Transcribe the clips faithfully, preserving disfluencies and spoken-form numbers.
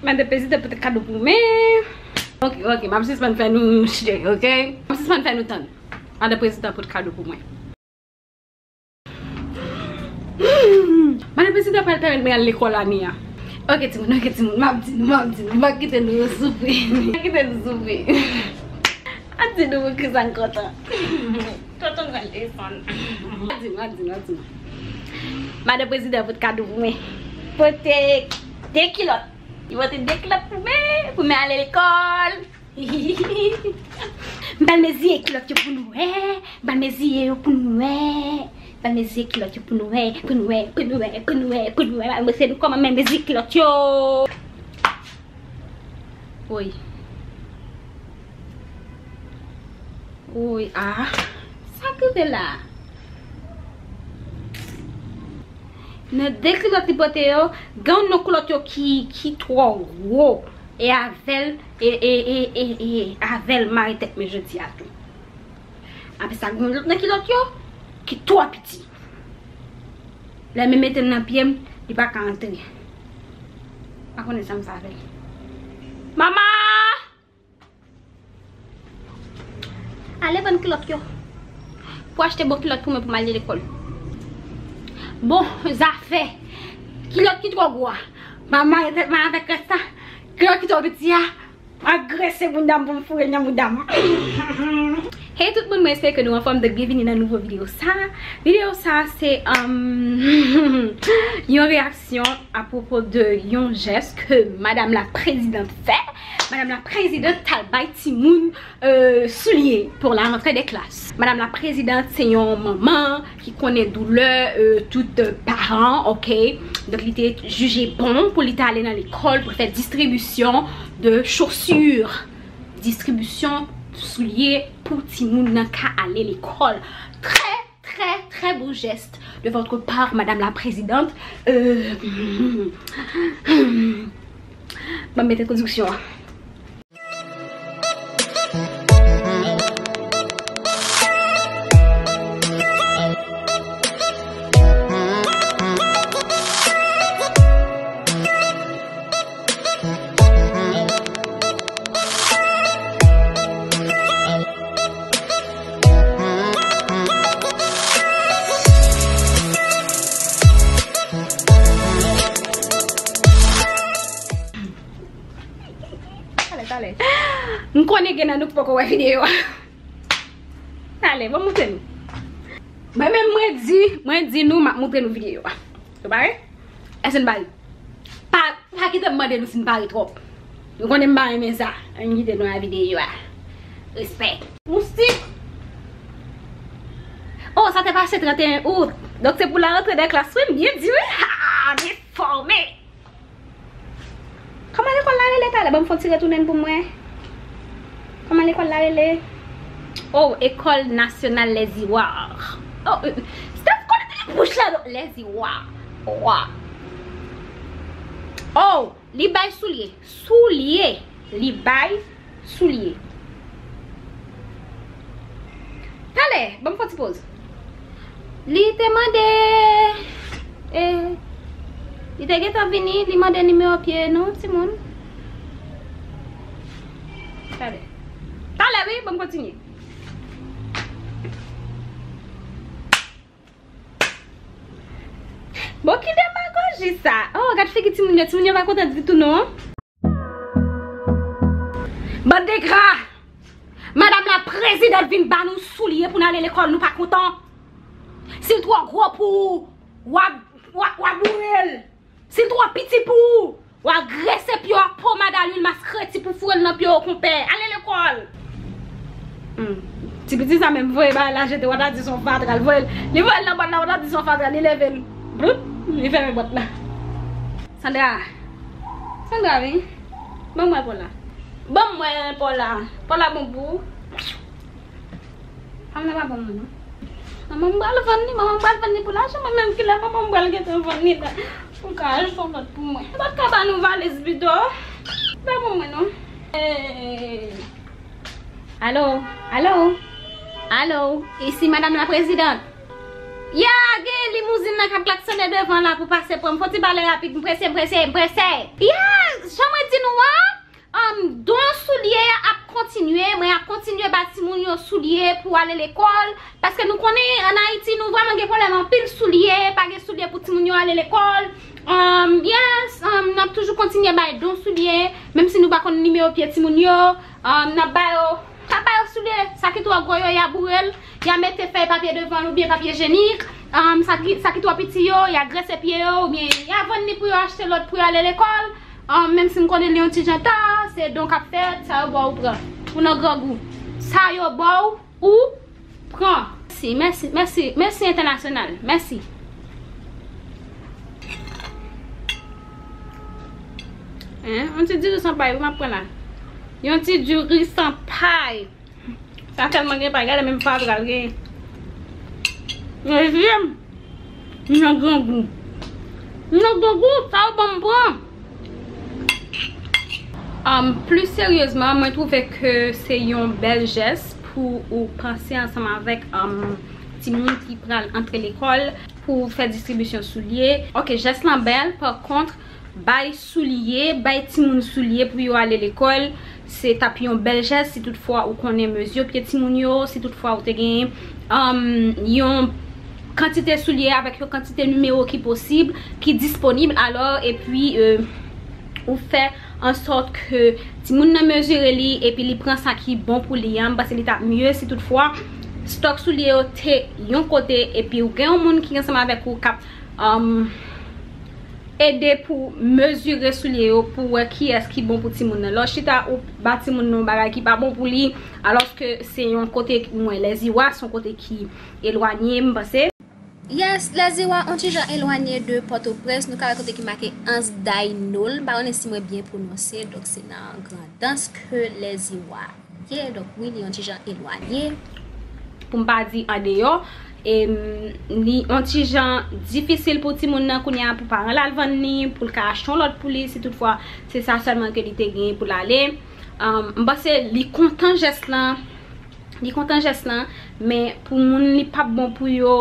Madan prezidan pote kado pou mwen. Ok, ok, m ap sispann fè nou cheri, ok? M ap sispann fè nou tann. Madan prezidan pote kado pou mwen. Madan prezidan pral pèmèt mwen al lekòl ane a. Ok, timoun, ok, timoun, m ap di nou, m ap di nou, m ap kite nou soufri. M ap kite nou soufri. M ap di nou pou kisa m kontan. Tonton pral desann. M ap di nou, m ap di nou, m ap di nou. Madan prezidan pote kado pou mwen. Pote de kilòt. Li pote de kilòt pou mwen, pou mwen ale lekòl. M pral meziye kilòt yo pou nou wè. M pral meziye yo pou nou wè. M pral meziye kilòt yo pou nou wè. Pou nou wè, pou nou wè, pou nou wè, pou nou wè. M pral montre nou kòman m meziye kilòt yo. Woy. Woy, ah. Sa k rive la? Nan de kilòt li pote yo, gen youn nan kilòt yo ki, ki twò gwo. E avè l, e, e, e, e, e, avè l mare tèt mwen jodi a tou. Apre sa, gen lòt nan kilòt yo ki twò piti. Lè m mete l nan pye m, li pa ka antre. Pa konnen sa m fè avè l. Mama! Ale vann kilòt yo. Pou achte bon kilòt pou mwen pou m ale lekòl. Bon zafè. Kilòt ki twò gwo a. M a mare tèt mwen avèk rès la. Kilòt ki twò piti a. M a grese bounda m pou m foure l nan bounda m. Hey tout moun, mwen espere ke nou anfòm. Donk, byenvini nan nouvo videyo sa. Videyo sa se, um, yon reyaksyon apwopo de yon jès ke madam la prezidant fè. Madam la prezidant t al bay timoun, euh, soulye pour la rentrée des classes. Madam la prezidant se yon manman ki konnen doulè, euh, tout, euh, paran, ok? Donk, li te jije bon pou li ta ale nan lekòl pou l fè distribisyon de chaussures. Distribisyon soulye pou timoun nan ka ale lekòl. Trè, trè, trè bon jès de votre part, madam la prezidant. Euh, ban m mete entwodiksyon an. Talè, talè. M konnen gen nan nou ki poko wè videyo a. Talè, ban m montre nou. Mwen menm mwen di, mwen di nou, m ap montre nou videyo a. Ou pare? Èske n pare? Pa, pa kite m mande nou si n pare twòp. Nou konnen m pa renmen sa. Ann kite nou a videyo a. Respè. Moustik. Oh, sa te pase trannteyen out. Donk se pou la rantre dè klas, wi, m byen di, wi. Ha, m enfòme. Kòman lekòl la rele talè? Ban m fè yon ti retounen pou mwen. Kòman lekòl la rele? Oh, École Nationale Les Ivoires. Oh, euh, Steph konnen bouch la, non? Les Ivoires. Wa. Oh, li bay soulye. Soulye. Li bay soulye. Talè, ban m fè yon ti poz. Li te mande, e, li te gentan vini, li mande nimewo pye nou, timoun. Talè. Talè, wi, ban m kontinye. Bon, ki demagoji sa? Oh, gad figi timoun yo. Timoun yo pa kontan ditou, non. Bann de gra! Madam la prezidant vin ba nou soulye pou n ale lekòl, nou pa kontan. Si l twò gwo pou ou, w a, w a, w a boure l. Si l twò piti pou ou, w a grese pye w ak pomad a lwil maskreti pou foure l nan pye w, konpè. Ale lekòl! Hmm. Ti piti sa menm voye bagay la jete, w a ta di se yon fatra, l voye l, li voye l nan bwat la, w a ta di se yon fatra, li leve l. Bloup, li fèmen bwat la. Sandra. Sandra, vin. Ban mwen pa w la. Ban mwen pa w la. Pa w la bon pou ou. Fanm nan pa bon moun, non. Manman m pral vann li, manman m pral vann li pou lajan, mwen menm kilè manman m pral gentan vann li la. Pou l ka achte yon lòt pou mwen. Ou pa t ka ba nou valiz pito? Pa bon mwen, non. Hey. Alo, alo, alo, ici madame la présidente. Ya, gen limouzin nan k ap klaksonnen devan la pou pase pran m. Fò ti pale rapid, m prese, m prese, m prese. Ya, jan mwen di nou an, um, don soulye ap kontinye. Mwen ap kontinye ba timoun yo soulye pou ale lekòl. Paske nou konnen, ann Ayiti, nou vrèman gen pwoblèm anpil soulye. Pa gen soulye pou timoun yo ale lekòl. Um, yes, um, n ap toujou kontinye bay don soulye, menm si nou pa konn nimewo pye timoun yo, um, n ap ba yo, n ap ba yo soulye, sa ki twò gwo yo, y a boure l, y a mete fèy papye devan l oubyen papye jenik, um, sa ki, sa ki twò piti yo, y a grese pye yo, oubyen y a vann li pou yo achte lòt pou yo ale lekòl, um, menm si m konnen li yon ti jan ta, se don k ap fèt, sa yo ba w pran. Ou nan grangou. Sa yo ba w, ou pran. Mèsi, mèsi, mèsi, mèsi entènasyonal. Mèsi. Hein? Yon ti diri san pay, wi, m ap pran la. Yon ti diri san pay. Sa tèlman gen pay, gade menm fatra l gen. Mezye m, m nan grangou. M nan grangou, sa yo ban m pran. Um, plis seryezman, mwen twouve ke se yon bèl jès pou ou panse ansanm avèk, um, timoun ki pral antre lekòl pou fè distribisyon soulye. Ok, jès lan bèl, pa kont, bay soulye, bay timoun soulye pou yo ale lekòl, se t ap yon bèl jès si toutfwa ou konnen mezi pye timoun yo, si toutfwa ou te gen, um, yon kantite soulye avèk yon kantite nimewo ki posib, ki disponib, alò, epi, euh, ou fè an sòt ke timoun nan mezire li, epi li pran sa ki bon pou li an, m panse li t ap mye si toutfwa stòk soulye yo te yon kote, epi ou gen yon moun ki ansanm avèk ou k ap, um, ede pou mezire soulye yo, pou wè kiyès ki bon pou timoun nan. Lè w chita, ou ba timoun nan yon bagay ki pa bon pou li, alòske se yon kote, mwen, Lèziwa, se yon kote ki elwanye, m panse. Yes, Lèziwa, yon ti jan elwanye de Pòtoprens, nou ka wè kote ki make Anse Dainol, m pa konnen si mwen byen pwononse, donk se nan Grandans ke Lèziwa ye, donk wi, li yon ti jan elwanye. Pou m pa di andeyò, e, m, li yon ti jan difisil pou timoun nan kounye a, pou paran l al vann li, pou l ka achte yon lòt pou li, si toutfwa se sa sèlman ke li te gen pou l ale. Um, m panse li kontan jès lan, li kontan jès lan, men pou moun li p ap bon pou yo,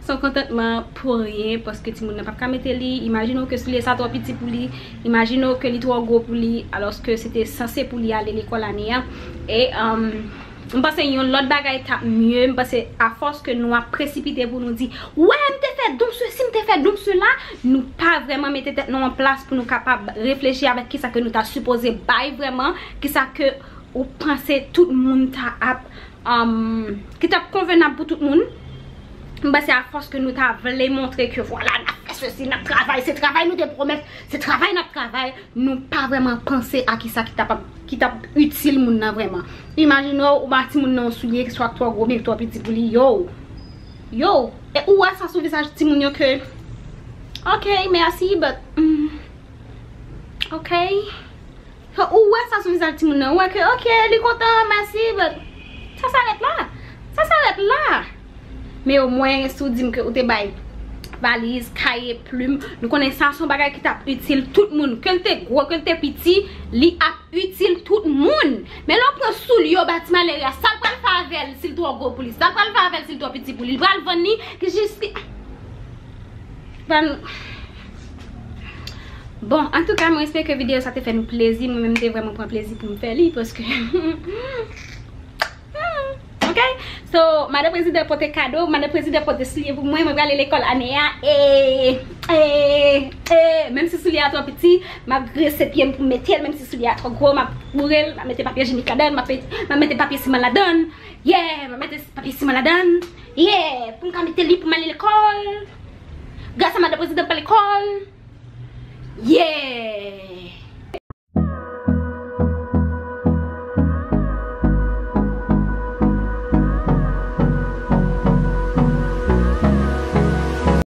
se yon kontantman pou anyen, paske timoun nan p ap ka mete li. Imajine w ke soulye sa twò piti pou li, imajine w ke li twò gwo pou li, alòske se te sanse pou li ale lekòl ane a. E, um, m panse yon lòt bagay t ap mye, m panse afòs ke nou ap presipite pou nou di, wè, m te fè don sesi, m te fè don sela, nou pa vrèman mete tèt nou an plas pou nou kapab reflechi avèk kisa ke nou ta sipoze bay vrèman, kisa ke ou panse tout moun ta ap, um, ki t ap konvenab pou tout moun. M panse afòs ke nou ta vle montre ke vwala, n ap fè sesi, n ap travay, se travay nou te pwomèt, se travay n ap travay, nou pa vrèman panse a kisa ki t ap, ki t ap itil moun nan vrèman. Imajine w, ou ba timoun nan yon soulye ki swa twò gwo, oubyen twò piti pou li, yo. Yo. E ou wè sa sou vizaj timoun yo ke, ok, mèsi, but, mm, ok. Ou wè sa sou vizaj timoun nan, ou wè ke, ok, li kontan, mèsi, but sa sa rèt la. Sa sa rèt la. Men omwen, si w di m ke ou te bay valiz, kaye, plim, nou konnen sa se yon bagay ki t ap itil tout moun. Ke l te gwo, ke l te piti, li ap itil tout moun. Men lè w pran soulye w ba ti malere a, sa l pral fè avè l si l twò gwo pou li? Sa l pral fè avè l si l twò piti pou li? Li pral vann li, ki jis ki, Ban-, bon, antouka, mwen espere ke videyo sa te fè nou plezi. Mwen menm, m te vrèman pran plezi pou m fè li, paske, ok? So, madan prezidan pote kado, madan prezidan pote soulye pou mwen, mwen prale lekòl ane a. E, e, e, menm si soulye a twò piti, m ap grese pye m pou m mete l, menm si soulye a twò gwo, m ap boure l, m ap mete papye jenik ladan l, m ap mete, m ap mete papye siman ladan l. Yeah, m ap mete papye siman ladan l. Yeah, pou m ka mete li pou m ale lekòl. Gras a madan prezidan pa lekòl. Yeah.